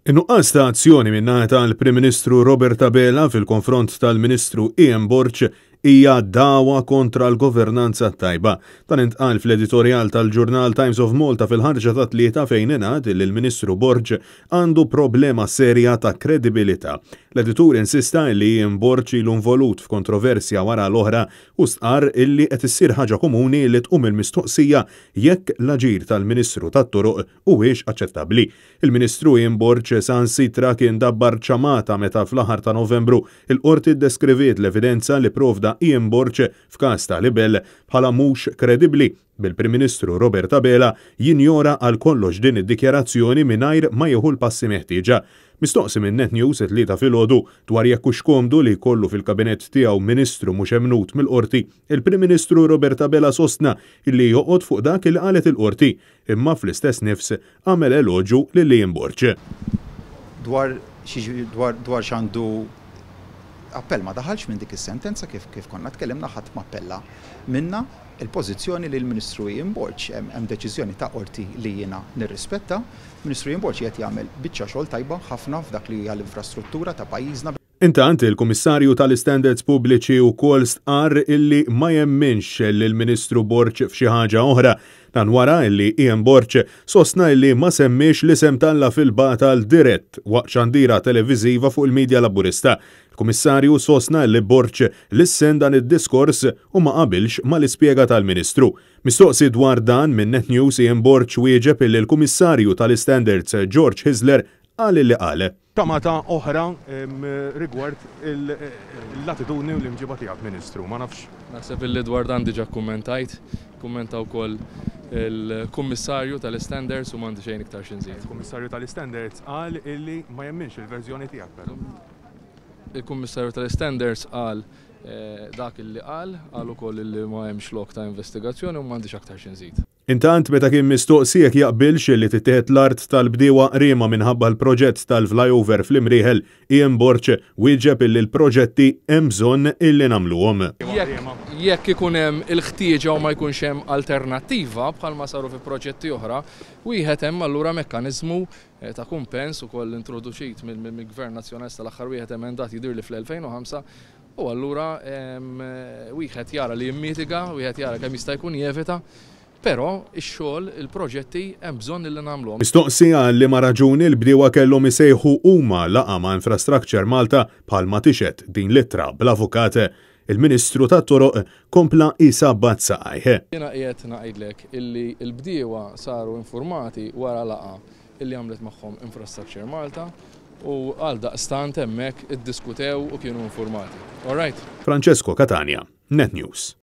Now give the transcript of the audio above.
In-nuqqas ta' azzjoni min-naħa tal-Prim Ministru Robert Abela fil-konfront tal-Ministru Ian Borg hija dagħwa kontra l-governanza t-tajba. Dan intqal fl-editorjal tal-ġurnal Times of Malta fil-ħarġa tat-Tlieta fejn ingħad li l-Ministru Borg għandu problema serja ta' kredibilità. L-editur insista li Ian Borg ilu involut f'kontroversja wara l-oħra u stqarr illi qed issir ħaġa komuni li tqum il-mistoqsija jekk l-aġir tal-Ministru tat-Toroq huwiex aċċettabbli. Il-Ministru Ian Borg saħansitra kien dabbar ċamata meta fl-aħħar ta' Novembru il-Qorti ddeskriviet l-evidenza li pprovda Ian Borg f'każ ta' libell bħala mhux kredibbli, bil-Prim Ministru Robert Abela jinjora għal kollox din id-dikjarazzjoni mingħajr ma jieħu l-passi meħtieġa. Mistoqsi minn Net News it-Tlieta filgħodu dwar jekk hux komdu li jkollu fil-Kabinett tiegħu Ministru mhux emmnut mill-Qorti, il-Prim Ministru Robert Abela sostna illi joqgħod fuq dak li qalet il-Qorti. Imma fl-istess nifs għamel eloġju lil Ian Borg. Dwar xi dwar dwar x'għandu appell ma daħalx minn dik is-sentenza kif kif konna tkellimna ħadd m'appella minnha. Il-pożizzjoni li l-Ministru Ian Borg hemm hemm deċiżjoni ta' qorti li jiena nirrispetta. Ministru Ian Borg qiegħed jagħmel biċċa xogħol tajba ħafna f'dak li hija l-infrastruttura ta' pajjiżna. Intant, il-Kummissarju tal-Istandards Pubbliċi wkoll stqarr illi ma jemminx lill-Ministru Borg f'xi ħaġa oħra. Dan wara illi Ian Borg sostna illi ma semmiex l-isem t'Alla fil-batal dirett waqt xandira televiżiva fuq il-media Laburista. Il-Kummissarju sostna illi Borg lissen dan id-diskors u ma qabilx mal-ispjega tal-Ministru. Mistoqsi dwar dan minn Net News Ian Borg wieġeb illi l-Kummissarju tal-Istandards George Hyzler qal illi qal. Tamata oħra rigward l-attitudni u l-imġiba tiegħek, Ministru, ma nafx. Naħseb illi dwar dan diġà kkummentajt. Kkummenta wkoll il-Kummissarju tal-Istandards u m'għandi xejn iktar xi nżid. Il-Kummissarju tal-Istandards qal illi ma jemminx il-verżjoni tiegħek però. Il-Kummissarju tal-Istandards qal dak illi qal, qal ukoll illi ma hemmx lok ta' investigazzjoni u m'għandix aktar xi nżid. Intant, meta kien mistoqsi jekk jaqbilx li tittieħed l-art tal-bdiewa Qriema minħabba l-proġett tal-flyover fl-Imrieħel, Ian Borg wieġeb illi l-proġetti hemm bżonn illi nagħmluhom. Jekk ikun hemm il-ħtieġa u ma jkunx hemm alternattiva, bħalma saru fi proġetti oħra, wieħed hemm allura mekkaniżmu ta' kumpens ukoll introduċit mill-Gvern Nazzjonalista l-aħħar wieħed emendat jidhirli fl-2005, U allura wieħed jara li jimmitiga, wieħed jara kemm jista' jkun jevita, però x-xogħol, il-proġetti hemm bżonn li nagħmluhom. Mistoqsi għal liema raġuni l-bdiewa kellhom isejħu huma laqgħa ma' Infrastructure Malta bħalma tixhed din l-ittra bl-avukat, il-Ministru tat-Toroq kompla jsabbat saqajh. Jiena qiegħed ngħidlek illi l-bdiewa saru infurmati wara laqgħa illi għamlet magħhom Infrastructure Malta u għaldaqstant hemmhekk iddiskutew u kienu infurmati. All right? Francesco Catania, Net News.